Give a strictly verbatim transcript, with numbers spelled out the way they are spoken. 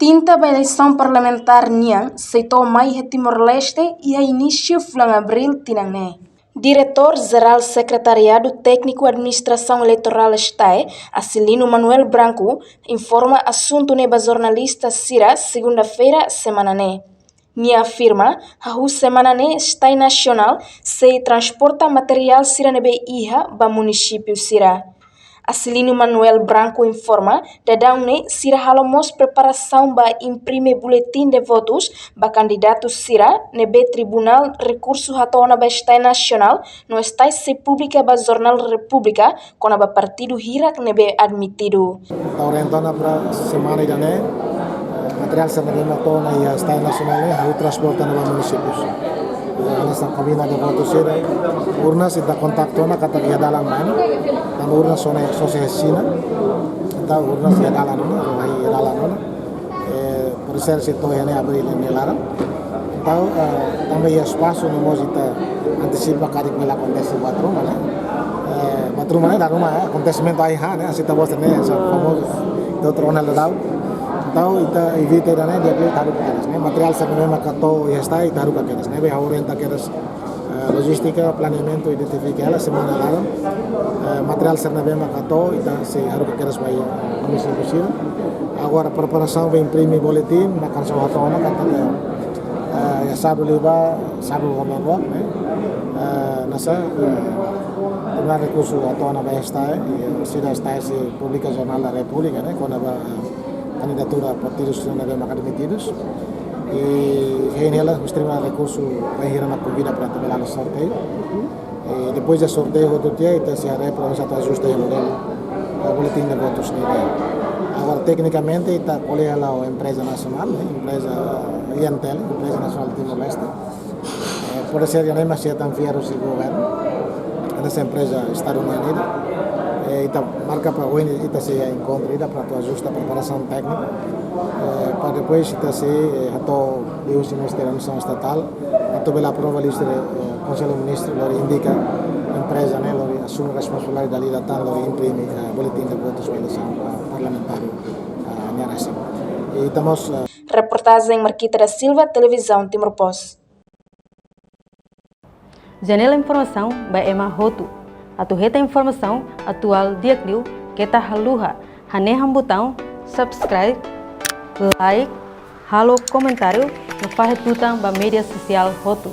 Tinta ba eleisaun parlamentár nian sei to'o mai iha Timor-Leste iha inísiu fulan Abríl tinan ne'e. Diretór Jerál Sekretariadu Tékniku Administrasaun Eleitorál STAE, Acilino Manuel Branco, informa asuntu ne'e ba jornalista sira segunda-feira semana ne'e. Nia afirma, hahú semana ne'e STAE nasionál sei transporta materiál sira ne'ebé iha ba munisípiu sira. Acilino Manuel Branco informa, daudaun ne'e sira halo mós preparasaun ba imprime buletin de votus ba kandidatu sira ne'ebé Tribunál Rekursu hato'o ona ba STAE nasionál, no STAE sei publika ba Jornál Repúblika kona-ba partidu hirak ne'ebé admitidu. Entaun, orienta ona para semana ida-ne'e, materiál sira ne'ebé mak to'o ona iha STAE nasionál ne'e hahú transporta ona ba munisípius. Eh, hanesan kabine de votu sira, urnas ita kontaktu ona katak iha dalan ona, tanba urnas só ne'e só sei asina, entaun urnas iha dalan ona, iha dalan ona. Eh, pode ser sei to'o iha ne'e Abríl nia laran. Entaun, eh, tanba iha espasu ne'e mós ita antisipa karik bele akontese buat ruma ne'e. Eh, buat ruma ne'e dala ruma, eh, akontesimentu ai-han ne'e, asita bosta ne'e, esa famozu, ita hotu rona daudaun. Entaun, ita evita ida-ne'e, di'ak liu ita haruka kedas ne'e. Materiál sira ne'ebé maka to'o iha STAE, ita haruka kedas ne'e. Ne'ebé ha'u orienta kedas, eh, lojístika, planeamentu, identifika hela, semana laran. Eh, materiál sira ne'ebé maka to'o, ita sei haruka kedas ba iha munisípiu sira. Agora, preparasaun ba imprime buletin, mak hanesan ha'u hato'o ona katak, eh, iha sábadu liubá, sábadu ho merok, ne'e. Eh, hanesan, eh, Tribunál Rekursu hato'o ona ba STAE, eh, sira STAE sei publika Jornál da Repúblika, ne'e, kona-ba, eh, kandidatura partidu sira ne'ebé mak admitidus. I hein hela husi Tribunál Rekursu bainhira mak konvida para atu bele halo sorteiu. I depois de sorteiu hotu tiha, ita sei haree para atu ajusta iha modelu, eh, buletin de votus ne'e. Agora, teknikamente, ita ko'alia ho empreza nasionál, ne'e, empreza INTL, Empreza Nasionál Timor-Leste. Eh, pode ser ida-ne'e mak sei hetan fiar husi governu, hanesan empreza Estadu nian ida. Eh, ita marka para ohin ita sei iha enkontru ida para atu ajusta preparasaun téknika. Eh, para depois ita sei, eh, hato'o liuhusi Ministériu Administrasaun Estatál, atu bele aprova liuhusi, eh, Konsellu Ministru, lori indika empreza ne'e, lori asume responsabilidade dala ida tan, lori imprime, eh, buletin de votus ba eleisaun, eh, parlamentáriu, eh, nia resin. I ita mós, eh, Reportajen Marquita da Silva, Televizaun Timor Post. Janela informasaun ba ema hotu. Atu hetan informasaun atuál di'ak liu, keta haluha hanehan butaun subscribe, like, halo komentáriu, no fahe tutan ba média sosiál hotu.